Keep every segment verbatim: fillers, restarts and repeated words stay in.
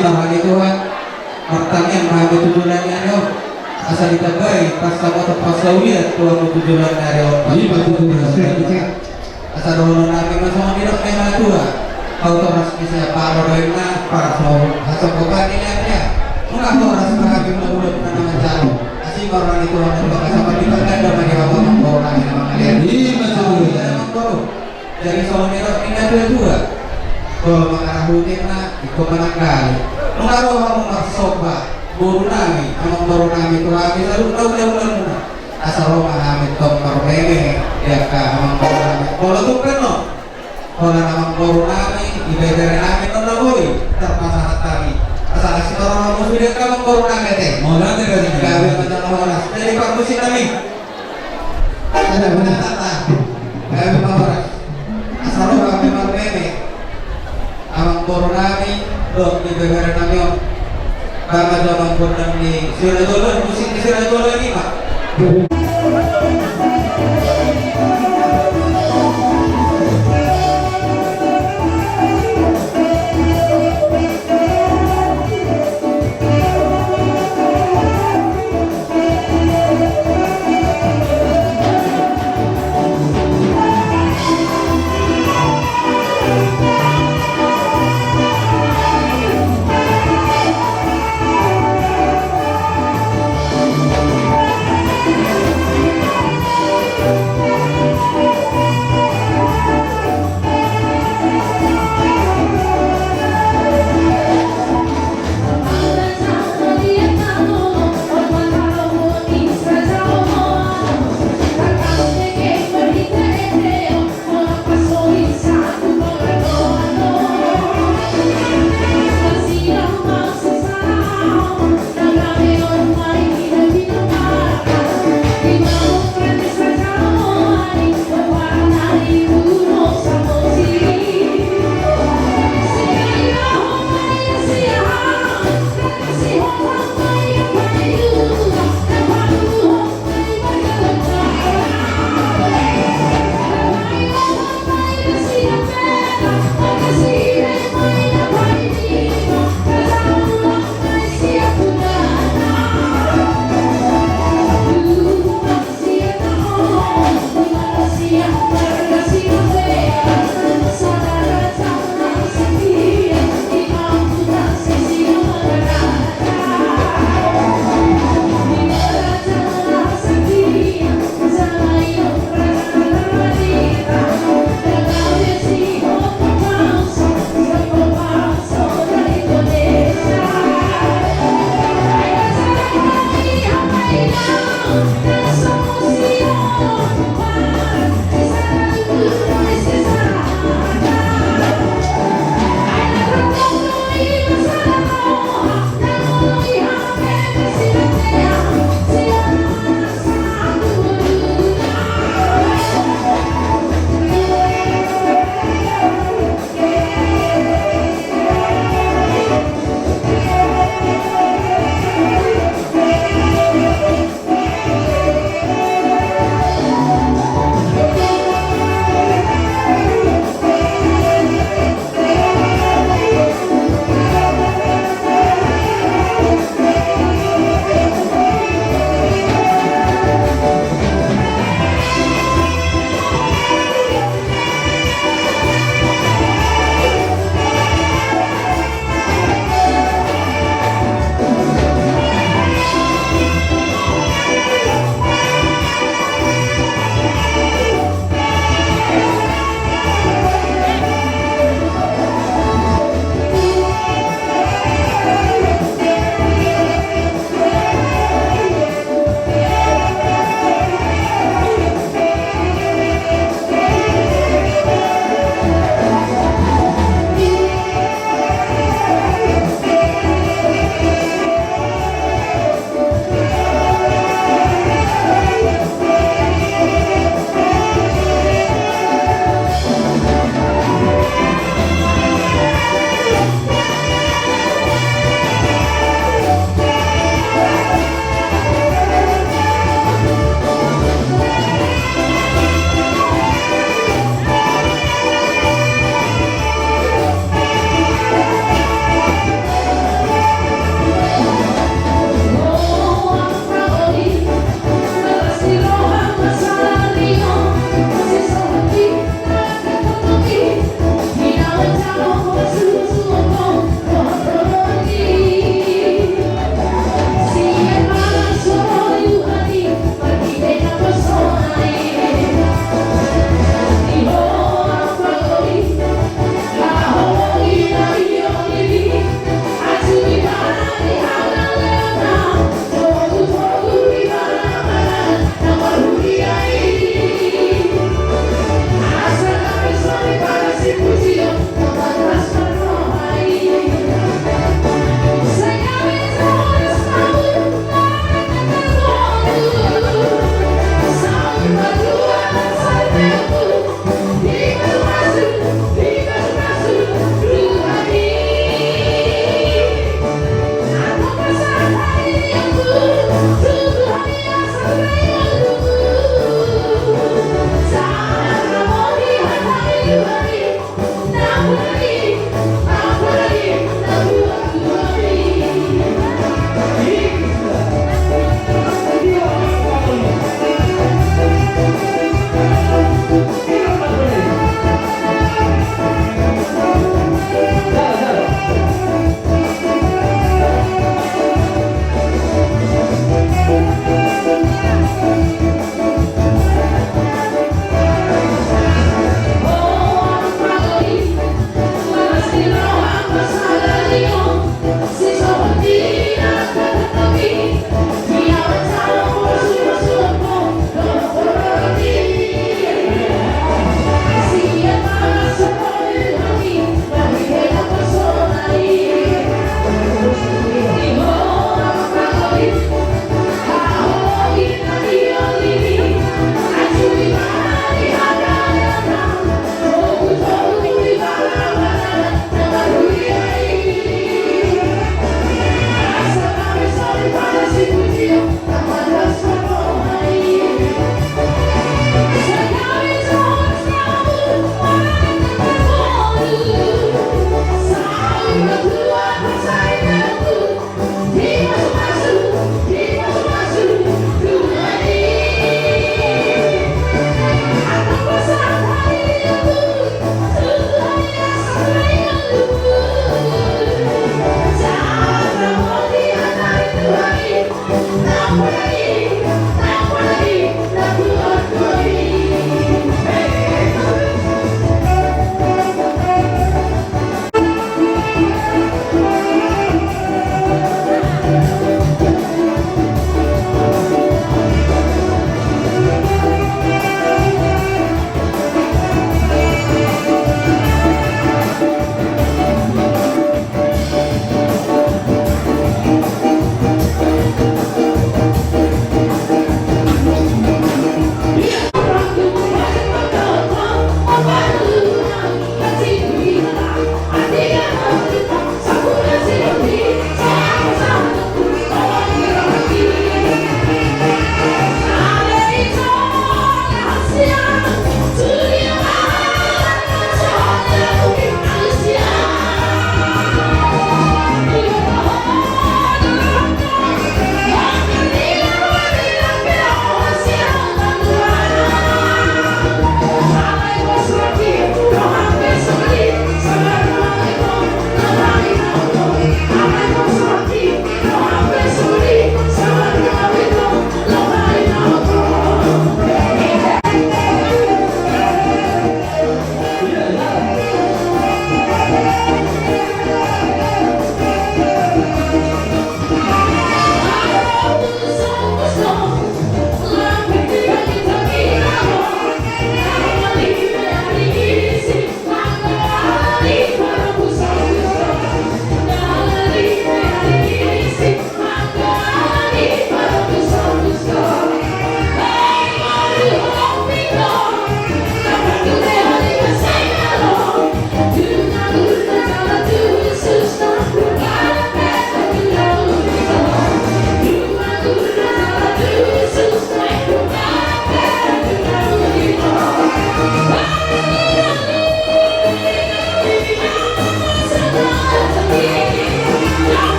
Roha ni Tuhan, martangiang ma hamu tu joloan ni ari on, asa ditambai pansamotan parsaulian tu hamu tu joloan ni ari on. Ima tutu. Asa dohonon nami ma songon nidok ni natuatua: Hau horas ni siapalo do inna, parhasonggopan ni lelengna. Nunga horas ma hami mangulahon na manjalo. Asi ma roha ni Tuhan, asa mandipatanda ma di hamu amangboru nami na mangalean. Ima tutu. Amangboru. Jadi songon nidok ni natuatua: Molo mangarahutna, ingkon mananggali. Nunga ro hamu marsomba, boru nami, amangboru nami, tu hami saluhutna hulahulamuna. Asa ro ma hami tong marmeme di angka amangboru nami. Molo tung pe annon holan amangboru nami, ibebere nami annon na boi tarpasahat hami. Asa asi ma rohamu sude di angka amangboru nami ate. Mauliate. Gabe ma jala horas. Jadi parmusik nami. Ada, ada. Gabe ma horas. Asa ro hami marmeme. Amangboru nami dohot ibebere nami on. Baen ma jo amangboru nami, sira jolo, musik ni sira jolo i ma.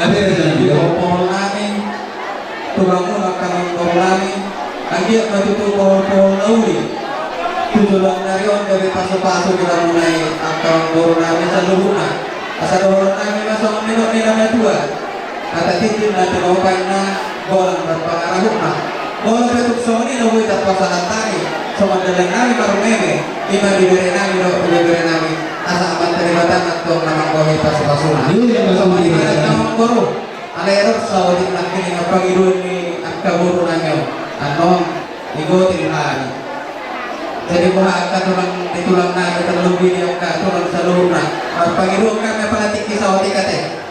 Pohol nami, tulang nami, anggiat ma tutu pohol-pohol na uli tu joloan ni ari on gabe pasu-pasu di hamuna i angka amangboru nami saluhutna. Asa dohonon nami ma songon nidok ni na matua: Hata tintin na tinopa inna, golang do pangarahutna. Molo pe tung songon i na boi tapasahat hami songon dalan nami marumeme, i ma di bere nami dohot di bere nami, asa Amanta Debata ma antong na manggohi pasu-pasuna. Songon i ma, amangboru. Alai ro saotik nangkining pangidoan ni angka boru nami on. Annon, igoting hami. Jadi boha angka tulang ni tulang nami, terlebih di angka tulang saluhutna, marpangidoan hami apala tingki saotik ate.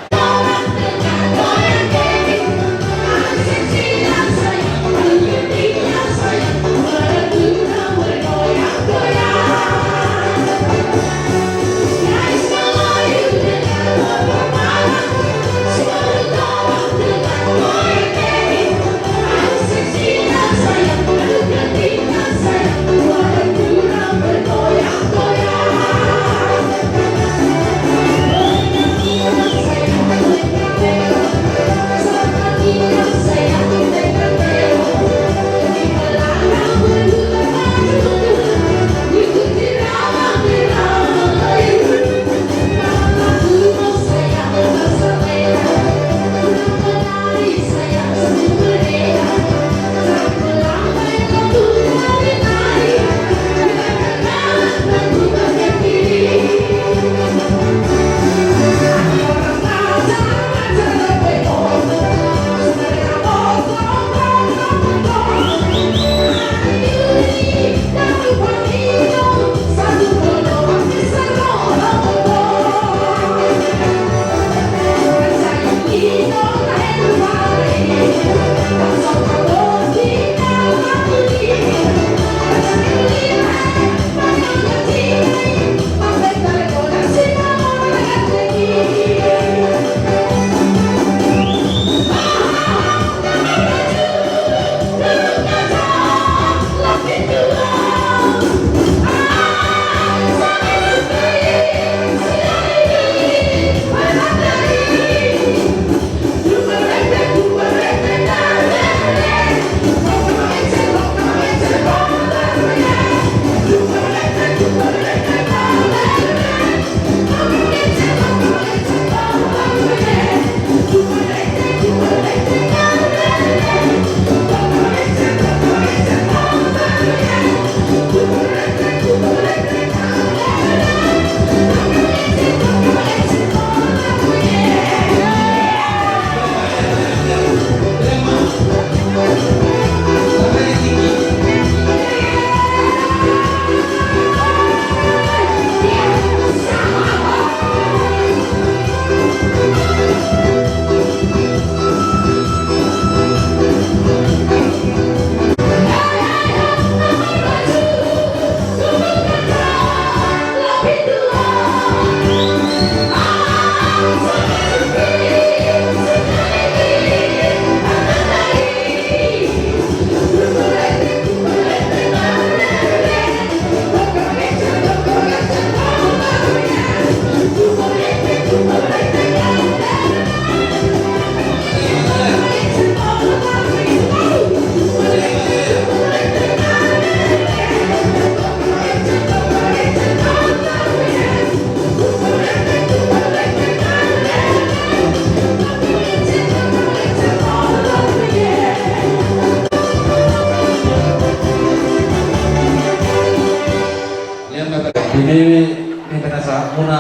Di pinasahatmuna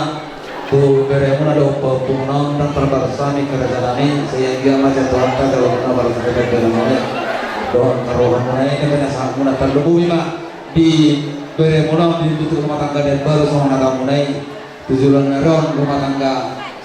tu beremuna dohot pahompumuna on, ndang tarbalos hami angka rajanami, sai anggiat ma sian Tuhanta jaloonmuna balasan dohot peleanmuna dohot angka rohamuna i. Di pinasahatmuna, tarlumobi ma di beremuna on, di Butuk Rumah Tangga Danbaru songon hatamuna i. Tu joloan ni ari on rumah tangga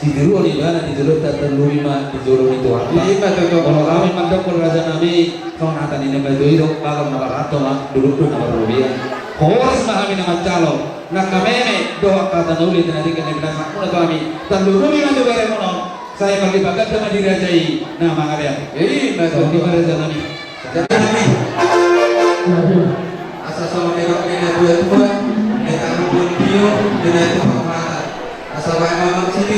sitiruon ibana di joloanta, tarlumobi ma di jolo ni Tuhanta. Ima tutu. Molo hami mandok rajanami, songon hata ni na matua i do, bagot na marhato ma, dolok do na marrobean. Horas ma hami na manjalo, na hameme dohot angka hata na uli, na denggan na pinasahatmuna tu hami, tarlumobi ma tu beremuna on, sai marlipatganda ma di raja i na mangabean. Ima tutu. Songon i ma rajanami. Jadi, asa songon nidok ni na tua-tua, hita rumpun tio, hita itu pangmata. Asa baen ma amang siti